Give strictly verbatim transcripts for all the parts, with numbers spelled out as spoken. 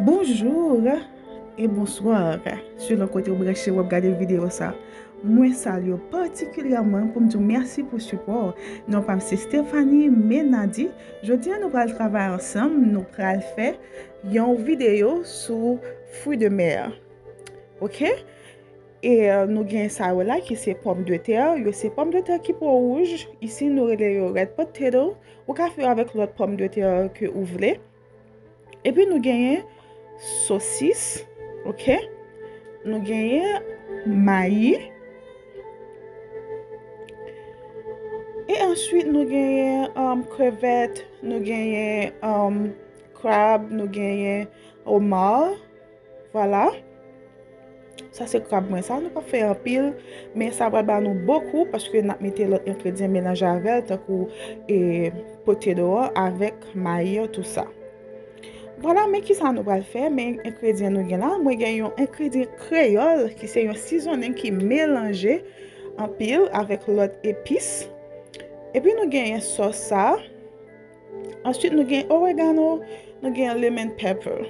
Bonjou e bonswa, selon kote w branche w ap gade videyo sa. Mwen salye w patikilyèman pou m di w mèsi pou sipò w. Non pa m se Stephanie Menady. Jodi a nou pral travay ansanm, nou pral fè yon videyo sou fruits de mer. Oke? E euh, nou gen sa yo la ki se pòmdetè. Yo se pòmdetè ki po wouj. Isi nou rele yo red potato. Ou ka fè yo avèk lòt pòmdetè ke ou vle. Epi nou genyen sosis, oke? Nou genyen mayi. E answit nou genyen um, krevèt, nou genyen um, krab, nou genyen omar. Vwala. Sa se krab mwen sa, nou p ap fè anpil, men sa pral ba nou bokou paske n ap mete lòt engredyan melanje avè l, tankou e, potedo an avèk mayi an, tou sa. Vwala, men kisa nou pral fè, men engredyan nou gen la. Mwen gen yon engredyan kreyòl ki se yon sizonnen ki melanje anpil avèk lòt epis. Epi nou genyen sòs sa. Answit, nou gen oregano, nou gen lemon pepper.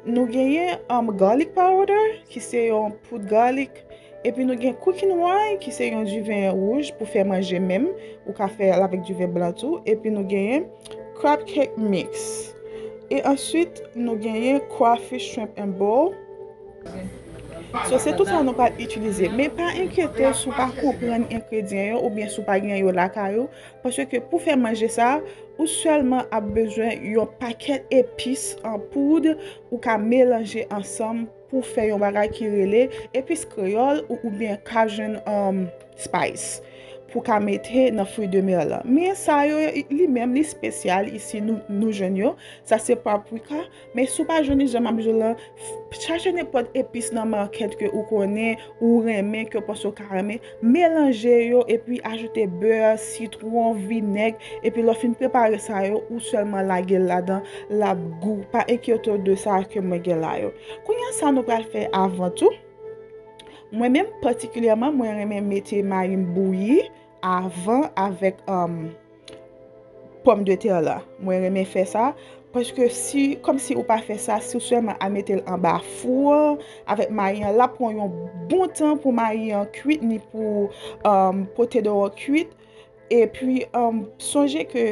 Nou genyen um, garlic powder, ki se yon poud garlic. Epi nou gen cooking wine, ki se yon diven wouj pou fè manje menm. Ou ka fè l avèk diven blan tou. Epi nou genyen crab cake mix. E answit, nou genyen crawfish shrimp and bowl. So, se tout sa nou pral itilize. Men pa enkyete w si w pa konprann engredyan yo oubyen si w pa gen yo lakay ou. Paske pou fè manje sa, ou sèlman ap bezwen yon pakèt epis an poud ou ka melanje ansanm pou fè yon bagay ki rele epis kreyòl ou, oubyen Cajun um, spice pou ka mete nan fruits de mer lan. Men sa yo, li menm, li espesyal isi nou, nou jwenn yo. Sa se paprika. Men si w pa jwenn li jan m ap di w lan, chache nenpòt epis nan makèt ke ou konnen, ou renmen, ke w panse w ka renmen, melanje yo epi ajoute bè, sitwon, vinèg, epi lè w fin prepare sa yo, ou sèlman lage l ladan, l ap gou. Pa enkyete w de sa ke mwen gen la yo. Kounye a sa nou pral fè avan tou. Mwen menm patikilyèman, mwen renmen mete mayi m bouyi avan avèk um, pòmdetè la. Mwen renmen fè sa. Paske si, kòmsi ou pa fè sa, si w sèlman al mete l anba fou an, avèk mayi an, l ap pran yon bon tan pou mayi an kwit, ni pou um, potedo an kwit. Epi, um, sonje ke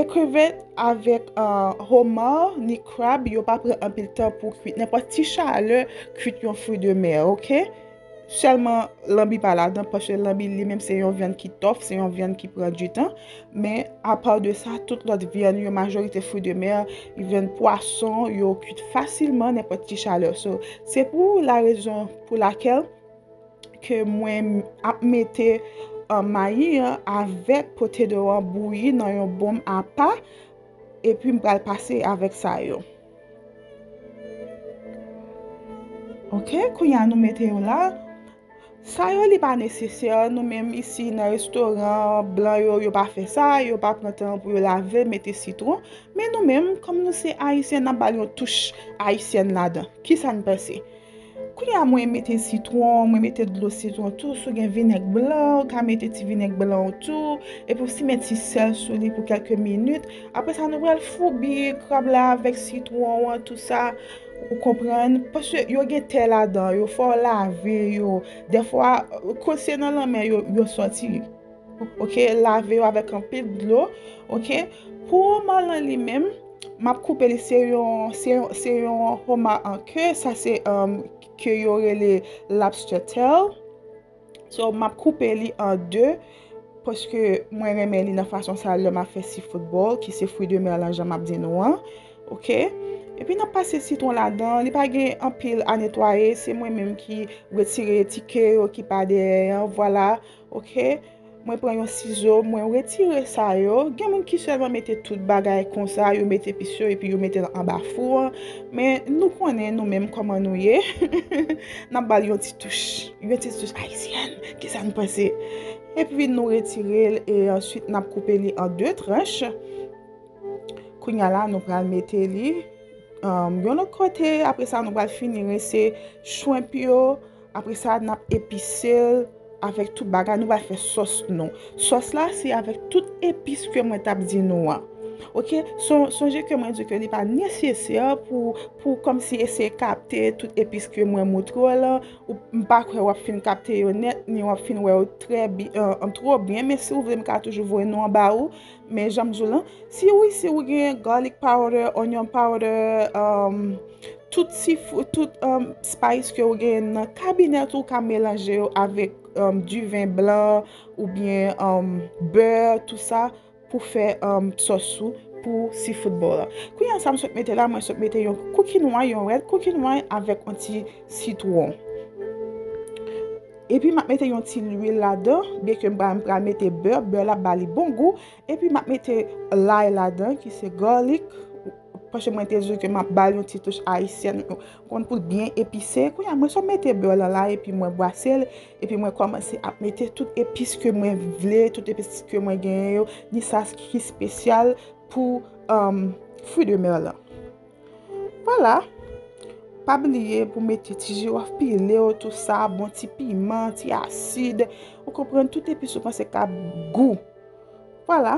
ekrevèt avèk uh, homard, ni krab, yo pa pran anpil tan pou kwit. Nenpòt ti chalè kwit yon fruits de mer, oke? Sèlman lanbi pa ladan, paske lanbi li menm se yon vyann ki tough, se yon vyann ki pran ditan. Men apa de sa, tout lòt vyann yo, majorite fruits de mer, vyann pwason, yo kwit fasilman nenpòt ti chalè. So, se pou la rezon pou lakèl ke mwen ap mete uh, mayi an avèk potedo an bouyi nan yon bonm apa, epi m pral pase avèk sa yo. Oke, kounye a nou mete yo la. Sa yo li pa nesesè, nou menm isi nan restoran blan yo, yo pa fè sa, yo pa pran tan pou yo lave, mete sitwon. Men nou menm, kòm nou se ayisyen, n ap ba l yon touch ayisyèn ladan. Kisa n panse? Kounye a mwen mete sitwon, mwen mete dlo sitwon tou. Si w gen vinèg blan, ou ka mete ti vinèg blan ou tou. Epi w simen ti sèl sou li pou kèlke minit. Apre sa, nou pral foubi krab la avèk sitwon an, tou sa. Ou konprann? Paske yo gen tè ladan, yo fò w lave yo. Dèfwa, kote se nan lanmè yo, yo sòti. Oke, lave yo avèk anpil dlo. Oke, pou omar lan li menm, m ap koupe li, se yon, se yon, se yon homard an ke, sa se um, ke yo rele lobster tail. So, m ap koupe li an de, paske mwen renmen li nan fason sa lè m ap fè seafood boil, ki se fruits de mer lan jan m ap di nou an. Oke? Epi n ap pase sitwon ladan, li pa gen anpil a netwaye, se mwen menm ki retire ti ke yo ki pa dèyè an, vwala. Oke? Mwen pran yon sizo, mwen retire sa yo. Gen moun ki sèlman mete tout bagay konsa, yo mete epis yo epi yo mete l anba fou an. Men nou konnen nou menm kòman nou ye. N ap ba l yon ti touch, yon ti touch ayisyèn. Kisa n panse? Epi nou retire l e answit n ap koupe li an de tranch. Kounye a la, nou pral mete li um, yon lòt kote. Apre sa, nou pral fini rense shrimp yo. Apre sa, n ap epise l avèk tout bagay. Nou pral fè sòs nou. Sòs la, se avèk tout epis ke mwen t ap di nou an. Ok, son, sonje ke mwen di ke li pa nesesè pou, pou kòmsi eseye kapte tout epis ke mwen moutre w lan. Ou, m pa kwè w ap fin kapte yo nèt, ni w ap fin wè yo trè byen, uh, twò byen, men si w vle, m ka toujou voye non an ba ou. Men jan m di w lan, si wi, si w gen garlic powder, onion powder, um, tout sif-, tout um, spice ke w gen nan kabinèt ou, w ka melanje yo avèk um, diven blan oubyen um, bè, tout sa, pou fè um, sòs ou pou seafood boil la. Kounye a sa m sot mete la, mwen sot mete yon cooking wine, yon red cooking wine avèk yon ti sitwon. Epi m ap mete yon ti lwil ladan, byenke m pral, m pral mete bè, bè la ap ba li bon gou. Epi m ap mete lay ladan, ki se garlic, paske mwen te di ke m ap ba l yon ti touch ayisyèn, konn pou l byen epise. Kounye a, mwen sot mete bè lan la, epi mwen bwase l, epi mwen kòmanse ap mete tout epis ke mwen vle, tout epis ke mwen genyen yo, ni sa ki espesyal pou um, fruit de mer lan. Vwala. Pa bliye pou mete ti jiwòf pile yo, tout sa, bon ti piman, ti asid. Ou konprann, tout epis ou panse k ap gou. Vwala.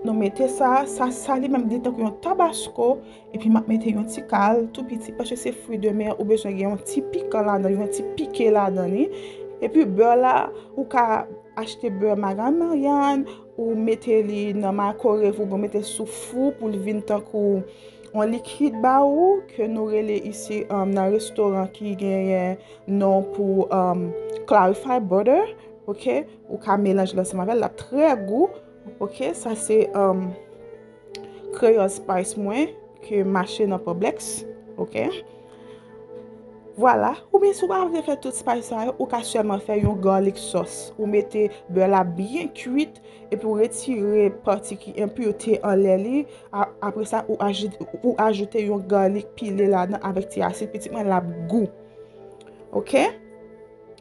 Nou mete sa, sa, sa li menm li tankou yon tabasko, epi m ap mete yon ti kal tou piti, paske se fruit de mer, ou bezwen gen yon ti pikan ladan, yon ti pike ladan li. Epi bè la, ou ka achte bè Magann Maryann, ou mete li nan microwave oubyen mete l sou fou pou l vin tankou yon likid ba ou, ke nou rele isi um, nan restoran ki genyen non pou um, clarified butter, ok? Ou ka melanje l ansanm avè l, l ap trè gou, ok? Sa se um, Creole Spice mwen ke m achte nan Publix, ok? Vwala. Oubyen si w pa vle fè tout spice sa yo, ou ka sèlman fè yon garlic sauce. Ou mete bè la byen kwit, epi w retire pati ki enpire anlè li. A- Apre sa, ou ajoute, ou ajoute yon garlic pile ladan avèk ti asid. Pitit mwen, l ap gou. Ok?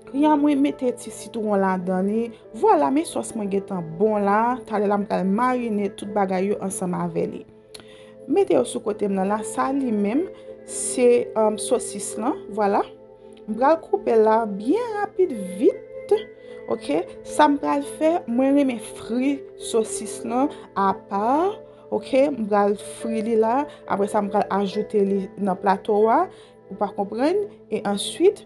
Kounye a, mwen mete ti sitwon ladan li. Vwala, men sòs mwen gentan bon la. Talè la, m pral marine tout bagay yo ansanm avè li. Mete yo sou kote m nan la. Sa li menm, se um, sosis lan. Vwala. M pral koupe l la byen rapid, vit. Ok? Sa m pral fè, mwen renmen fri sosis lan apa. Ok? M pral fri li la. Apre sa, m pral ajoute li nan plato a. Ou pa konprann? E answit,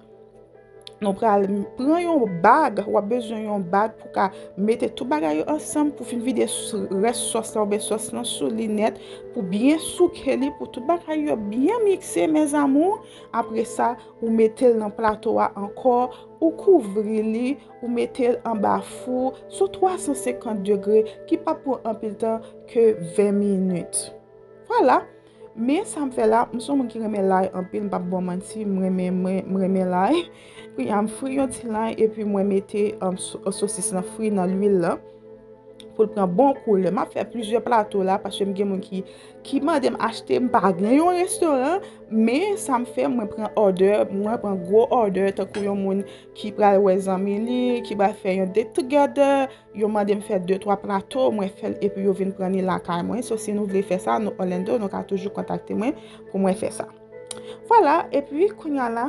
nou pral pran yon bag, w ap bezwen yon bag pou ka mete tout bagay yo ansanm, pou fin vide s- rès sòs la oubyen sòs lan sou li nèt, pou byen souke li, pou tout bagay yo byen mikse, mes amours. Apre sa, ou mete l nan plato a ankò, ou kouvri li, ou mete l anba fou sou twa san senkant degre, ki p ap pran anpil tan ke ven minit. Vwala. Men sa m fè la, m se yon moun ki renmen lay anpil, m p ap ba w manti, m renmen, m ren- m renmen lay. Kounye a, m fri yon ti lay, epi mwen mete um, so- sosis lan fri nan lwil lan. Pou l pran bon koulè. M ap fè plizyè plato la, paske m gen moun ki, ki mande m achte, m pa gen yon restoran, men sa m fè, mwen pran òdè, mwen pran gwo òdè, tankou yon moun ki pral wè zanmi li, ki pral fè yon date together, yo mande m fè de twa plato, mwen fè l epi yo vin pran li lakay mwen. So, si nou vle fè sa, nou Orlando, nou ka toujou kontakte mwen pou mwen fè sa. Vwala, epi kounye a la,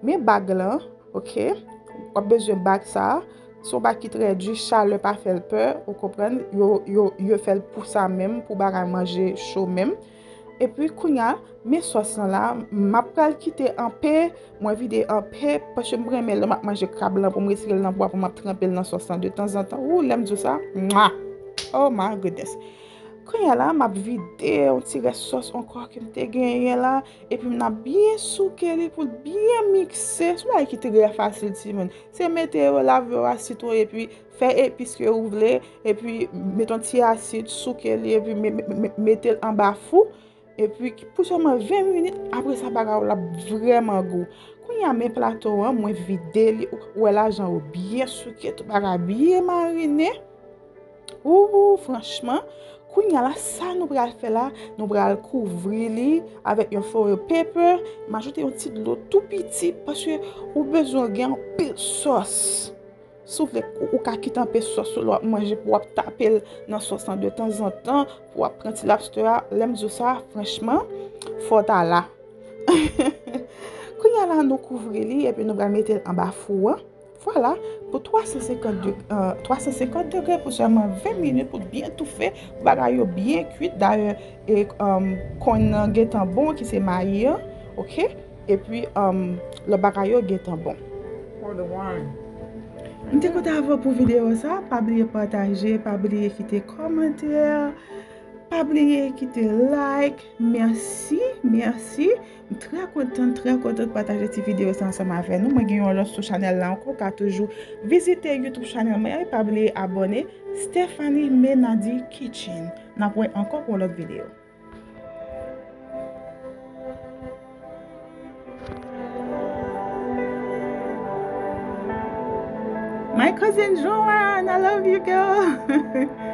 men bag lan, ok? W ap bezwen bag sa. Se yon bag ki trè di, chalè pa fè l pè, ou konprann? Yo, yo, yo fè l pou sa menm, pou bagay manje cho menm. Epi kounye a, men sòs lan la, m ap pral kite anpe, mwen vide anpe, paske m renmen lè m ap manje krab lan pou m retire l nan bwa pou m ap tranpe l nan sòs lan de tanzantan. Ou, lè m di w sa, mwa! Oh my goodness! Kounye a la, m ap vide yon ti rès sòs ankò ke m te genyen la, epi m ap byen souke li pou l byen mikse. Se yon bagay ki trè fasil, timoun. Se mete yo, lave yo a sitwon, epi fè epis ke ou vle, epi mete yon ti asid, souke li, epi me- me- me- mete l anba fou, epi pou sèlman ven minit, apre sa, bagay ou la ap vrèman gou. Kounye a, men plato an, mwen vide li, ou wè lajan yo byen souke, tout bagay byen marine. Ou, franchman, kounye a la, sa nou pral fè la, nou pral kouvri li avèk yon foil paper, m ajoute yon ti dlo tou piti, paske ou bezwen gen anpil sòs. Si w vle, ou, ou ka kite anpe sòs ou lè w ap manje pou w ap tape l nan sòs lan de tanzantan, pou w ap pran ti lobster a. Lè m di w sa, franchman, fò w ta la. Kounye a la, nou kouvri li epi nou pral mete l anba fou an. Vwala, pou twa san senkant deg-, euh, twa san senkant degre pou sèlman ven minit pou byen toufe, pou bagay yo byen kwit. Dayè, e, um, kòn nan gentan bon, ki se mayi an, oke? Epi, um, lòt bagay yo gentan bon. M te kontan avè w pou videyo sa. Pa bliye pataje, pa bliye kite kòmantè, pa bliye kite like. Mèsi, mèsi. M trè kontan, trè kontan pataje ti videyo sa ansanm avè nou. Mwen gen yon lòt sou chanèl la ankò, w ka toujou vizite YouTube chanèl mwen an, e pa bliye abòne, Stephanie Menady Kitchen. N ap wè ankò pou yon lòt videyo. My cousin Joanne, I love you, girl.